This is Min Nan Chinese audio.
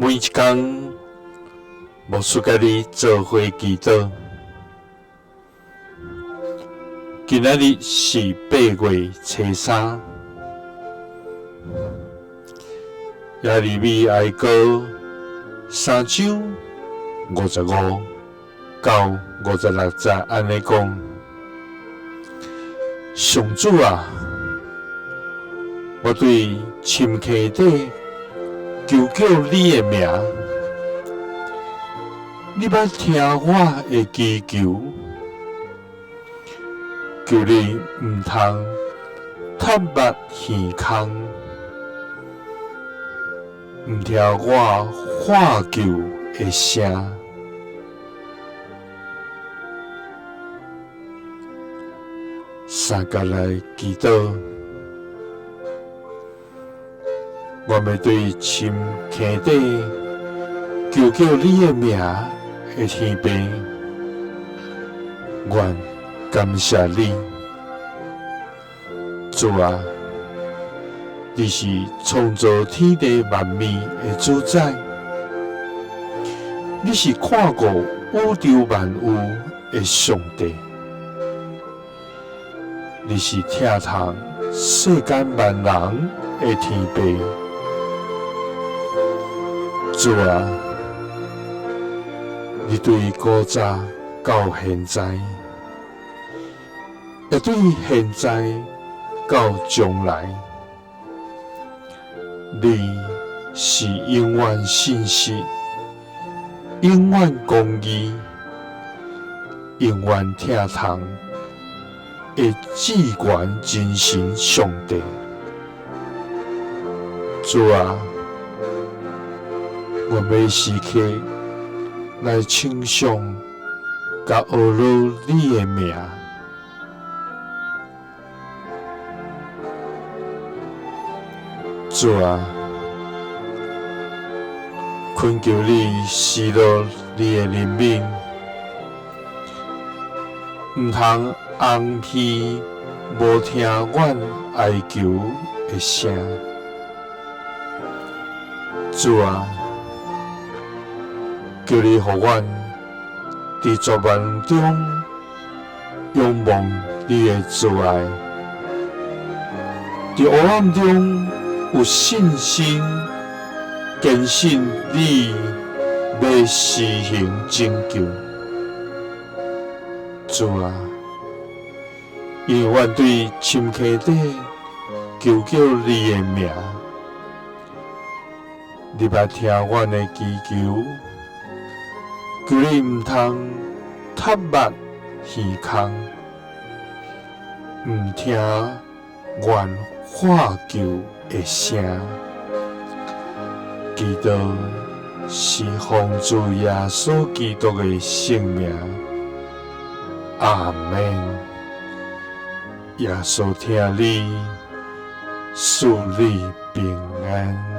每一工，牧師佮你做伙祈禱。今仔日是8月初3，耶利米哀歌3章55到56節按呢講：上主啊，我對深坑底求叫你的名，你捌聽我的祈求，求你毋通迸目耳空，毋聽我喊求的聲。相共來祈禱。我欲對深坑底求叫你的名的天父，願感謝你，主啊，你是創造天地萬物的主宰，你是看顧宇宙萬有的上帝，你是疼痛世間萬人的天父。主啊，你對古早到現在，也對現在到將來，你是永遠信實、永遠公義、永遠疼痛的至懸真神上帝。主啊，我欲時刻來稱頌佮阿羅你的名。主啊，懇求你施落你的憐憫，毋通尪耳無聽阮哀求的聲。主啊，求你予阮佇絕望中仰望你的慈愛，佇黑暗中有信心，堅信你欲施行拯救。主啊，因為阮對深坑底求叫你的名，你捌聽阮的祈求，求你毋通迸目耳空，毋聽阮喊求的聲。祈禱是奉主耶穌基督的聖名，阿們。耶穌疼你，賜你平安。